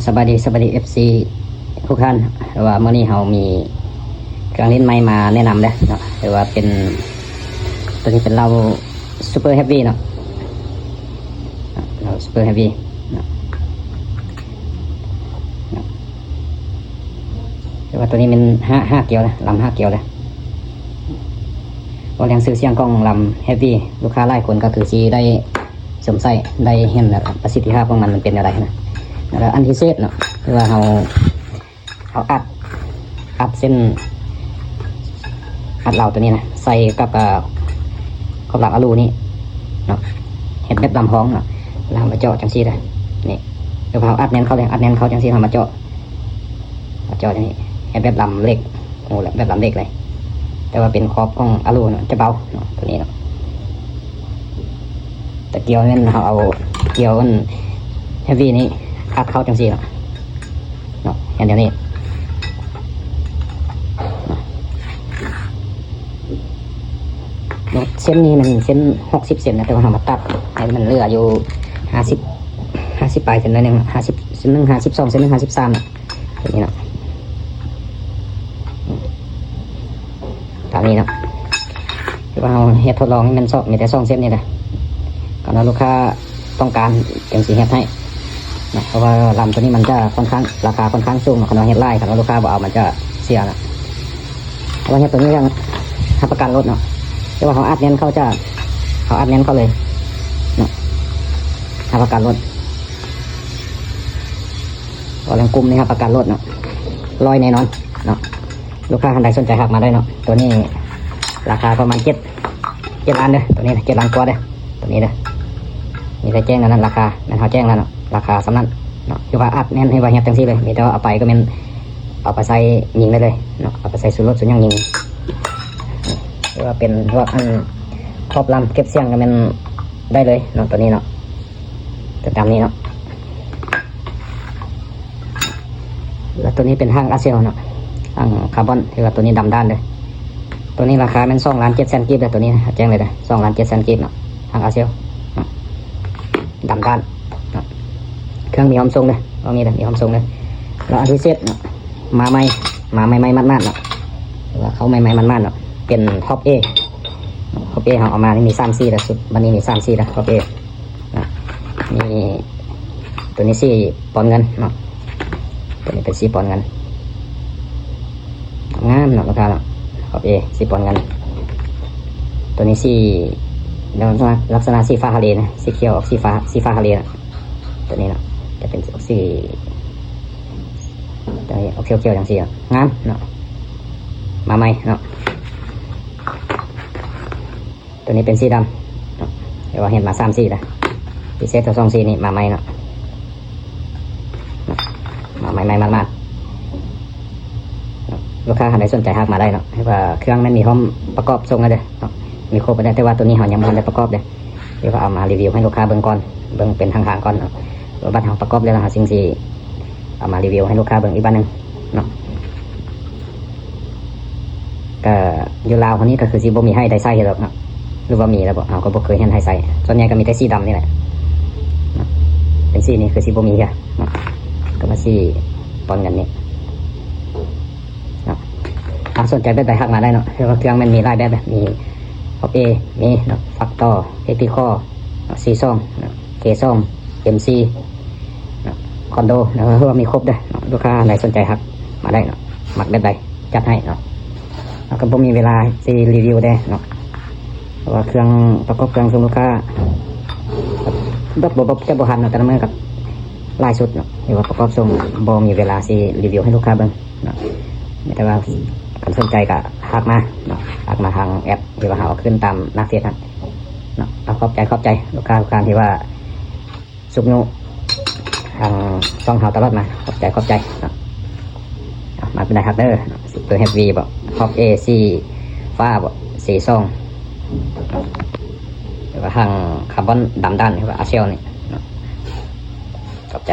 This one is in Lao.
ສະບາຍດີ ສະບາຍດີ ເອັຟຊີ ທຸກທ່ານ ຄືວ່າມື້ນີ້ເຮົາມີເຄື່ອງຫຼິ້ນໃໝ່ມາແນະນຳເດີເນາະ ຄືວ່າເປັນ ໂຕນີ້ເປັນເຫຼົ້າ Super Heavy ເນາະ ເຫຼົ້າ Super Heavy ເນາະ ຄືວ່າໂຕນີ້ແມ່ນຫ້າ ຫ້າກຽວເດີ ລຳຫ້າກຽວເດີ ເວົ້າເລື່ອງຊື່ສຽງຂອງລຳ Heavy ລູກຄ້າຫຼາຍຄົນກໍຄືຊິໄດ້ ສົມໃສ່ໄດ້ເຫັນແບບປະສິດທິພາບຂອງມັນ ມັນເປັນແນວໃດນະ. ແລ້ວອັນພິເສດເນາະ ຄືວ່າເຮົາ ເຮົາອັດ ອັດເສັ້ນ ອັດເຫຼົ້າໂຕນີ້ນະ ໃສ່ກັບ ອາ ຂອບລາງອາລູນີ້ເນາະ ເຮັດແບບລຳຮອງເນາະ ແລ້ວເຮົາມາເຈາະຈັ່ງຊີ້ເດີ ນີ້ ຄືວ່າເຮົາອັດແໜ້ນເຂົ້າເລີຍ ອັດແໜ້ນເຂົ້າຈັ່ງຊີ້ ເຮົາມາເຈາະ ມາເຈາະຈັ່ງນີ້ ເຮັດແບບລຳເຫຼັກ ໂອ້ ແບບລຳເຫຼັກເລີຍ ແຕ່ວ່າເປັນຂອບຂອງອາລູເນາະ ຈະເບົາເນາະ ໂຕນີ້ເນາະ ແຕ່ກຽວແມ່ນເຮົາເອົາກຽວອັນ Heavy ນີ້ອັດເຂົ້າຈັ່ງຊີ້ເນາະ ເນາະ ເຮັດແນວນີ້ເນາະ ເສັ້ນນີ້ມັນເສັ້ນຫົກສິບເຊັນນະ ແຕ່ວ່າເຮົາມາຕັດໃຫ້ມັນເຫຼືອຢູ່ຫ້າສິບ ຫ້າສິບປາຍເຊັນໜ້ອຍໜຶ່ງ ຫ້າສິບ ເສັ້ນໜຶ່ງຫ້າສິບສອງ ເສັ້ນໜຶ່ງຫ້າສິບສາມເນາະ ໂຕນີ້ເນາະ ຕາມນີ້ເນາະ ຄືວ່າເຮົາເຮັດທົດລອງນີ້ແມ່ນສອງ ມີແຕ່ສອງເສັ້ນນີ້ແຫຼະ ຄັນວ່າລູກຄ້າຕ້ອງການຈຶ່ງຊິເຮັດໃຫ້ເນາະ ເພາະວ່າລຳໂຕນີ້ມັນຈະຄ່ອນຂ້າງ ລາຄາຄ່ອນຂ້າງສູງເນາະ ຄັນວ່າເຮັດຫຼາຍ ຄັນວ່າລູກຄ້າບໍ່ເອົາມັນຈະເສຍເນາະ ເພາະວ່າເຮັດໂຕນີ້ຍັງຮັບປະກັນໂລດເນາະ ແຕ່ວ່າເຮົາອັດແໜ້ນເຂົ້າຈະ ເຮົາອັດແໜ້ນເຂົ້າເລີຍເນາະ ຮັບປະກັນໂລດ ເວົ້າເລື່ອງກຸ່ມນີ້ຮັບປະກັນໂລດເນາະ ຮ້ອຍແນ່ນອນເນາະ ລູກຄ້າທ່ານໃດສົນໃຈທັກມາໄດ້ເນາະ ໂຕນີ້ລາຄາປະມານເຈັດ ເຈັດລ້ານເດີ ໂຕນີ້ນະ ເຈັດລ້ານກວ່າເດີ ໂຕນີ້ເດີ ມີແຕ່ແຈ້ງເທົ່ານັ້ນ ລາຄາແມ່ນເຮົາແຈ້ງແລ້ວເນາະ ລາຄາສ່ຳນັ້ນເນາະ ຄືວ່າອັດແໜ້ນ ຄືວ່າເຮັດຈັ່ງຊີ້ເລີຍ ມີແຕ່ວ່າເອົາໄປກໍແມ່ນເອົາໄປໃສ່ຍິງໄດ້ເລີຍເນາະ ເອົາໄປໃສ່ຊຸດລົດຊຸດຫຍັງຍິງ ຄືວ່າເປັນພວກອັນຂອບລຳເກັບສຽງກໍແມ່ນໄດ້ເລີຍເນາະ ໂຕນີ້ເນາະ ກໍຕາມນີ້ເນາະ ແລ້ວໂຕນີ້ເປັນຫາງອາເຊວເນາະ ຫາງຄາບອນ ຖືວ່າໂຕນີ້ດຳດ້ານເດີ ໂຕນີ້ລາຄາແມ່ນສອງລ້ານເຈັດແສນກີບເດີ ໂຕນີ້ນະ ແຈ້ງເລີຍເດີ ສອງລ້ານເຈັດແສນກີບເນາະ ຫາງອາເຊວເນາະ ດຳດ້ານເນາະ ເຄື່ອງມີພ້ອມສົ່ງເດີ ເວົ້ານີ້ເດີ ມີພ້ອມສົ່ງເດີ ແລ້ວອັນພິເສດເນາະ ມາໃໝ່ ມາໃໝ່ໆໝາດໆເນາະ ຖືວ່າເຂົ້າໃໝ່ໆໝາດໆເນາະ ເປັນ Top A Top A ເຮົາເອົາມານີ້ມີສາມສີເດີ ຊຸດບັດນີ້ມີສາມສີເດີ Top A ນະ ມີໂຕນີ້ສີບອນເງິນເນາະ ໂຕນີ້ເປັນສີບອນເງິນ ງາມເນາະ ລູກຄ້າເນາະ ຂອບເອ ສີບອນເງິນ ໂຕນີ້ສີ ລັກສະນະ ລັກສະນະສີຟ້າທະເລນະ ສີຂຽວອອກສີຟ້າ ສີຟ້າທະເລນະ ໂຕນີ້ເນາະ ຈະເປັນອອກສີ ໂຕນີ້ອອກຂຽວໆ ຈັ່ງຊີ້ເນາະ ງາມເນາະ ມາໃໝ່ເນາະ. ໂຕນີ້ເປັນສີດຳເນາະ ແຕ່ວ່າເຮັດມາສາມສີລະ ພິເສດທັງສອງສີນີ້ມາໃໝ່ເນາະ ມາໃໝ່ໆ ມາດໆ ລູກຄ້າທ່ານໃດສົນໃຈທັກມາໄດ້ເນາະ ເພາະວ່າເຄື່ອງແມ່ນມີພ້ອມປະກອບສົ່ງແລ້ວເດີເນາະ ມີຄົບແລ້ວ ແຕ່ວ່າໂຕນີ້ເຮົາຍັງບໍ່ທັນໄດ້ປະກອບເດີ ເພາະວ່າເອົາມາຣີວິວໃຫ້ລູກຄ້າເບິ່ງກ່ອນ ເບິ່ງເປັນທາງໆກ່ອນເນາະ ແລ້ວບັດເຮົາປະກອບແລ້ວ ເຮົາຈຶ່ງຊິ ເອົາມາຣີວິວໃຫ້ລູກຄ້າເບິ່ງອີກບາດໜຶ່ງເນາະ ກະຢູ່ລາວເຮົານີ້ກະຄືຊິບໍ່ມີໄຮ່ໄດ້ໃຊ້ດອກເນາະ ຫຼືວ່າມີແລ້ວບໍ່ ເຮົາກະບໍ່ເຄີຍເຫັນໄຮ່ໃຊ້ ສ່ວນໃຫຍ່ກະມີແຕ່ສີດຳນີ້ແຫຼະເນາະ ເປັນສີນີ້ຄືຊິບໍ່ມີເທື່ອເນາະ ກະວ່າສີປອນກັນນີ້ເນາະ ອ່າ ສົນໃຈແບບໃດທັກມາໄດ້ເນາະ ຄືວ່າເຄື່ອງແມ່ນມີຫຼາຍແບບເລີຍ ມີ Top A ມີເນາະ Factor Tactical ເນາະ ຊີສອງເນາະ ເຄສອງ ເອັມຊີ ເນາະ ຄອນໂດເນາະ ຄືວ່າມີຄົບເດີເນາະ ລູກຄ້າໃດສົນໃຈທັກມາໄດ້ເນາະ ມັກແບບໃດຈັດໃຫ້ເນາະ ເຮົາກະບໍ່ມີເວລາຊິຣີວິວເດ້ເນາະ ເພາະວ່າເຄື່ອງປະກອບເຄື່ອງສົ່ງລູກຄ້າ ແບບບໍ່ ແບບຈະບໍ່ທັນເນາະ ແຕ່ລະມື້ກະຫຼາຍຊຸດເນາະ ຫຼືວ່າປະກອບສົ່ງ ບໍ່ມີເວລາຊິຣີວິວໃຫ້ລູກຄ້າເບິ່ງເນາະ ມີແຕ່ວ່າຄັນສົນໃຈກະທັກມາເນາະ ທັກມາທາງແອັບ ທີ່ວ່າເຮົາເອົາຂຶ້ນຕາມໜ້າເຟສຫັ້ນເນາະ ເອົາ ຂອບໃຈ ຂອບໃຈລູກຄ້າທຸກທ່ານທີ່ວ່າຊຸກຍູ້ທາງຊ່ອງເຮົາຕະຫຼອດມາ ຂອບໃຈ ຂອບໃຈເນາະ ເອົາ ມາເປັນໄດຮັກເດີ Super Heavy ບໍ Top A ສີຟ້າບໍ ຊີສອງ ຫຼືວ່າຫາງຄາບອນດຳດ້ານ ຫຼືວ່າອາເຊວນີ້ເນາະ ຂອບໃຈ.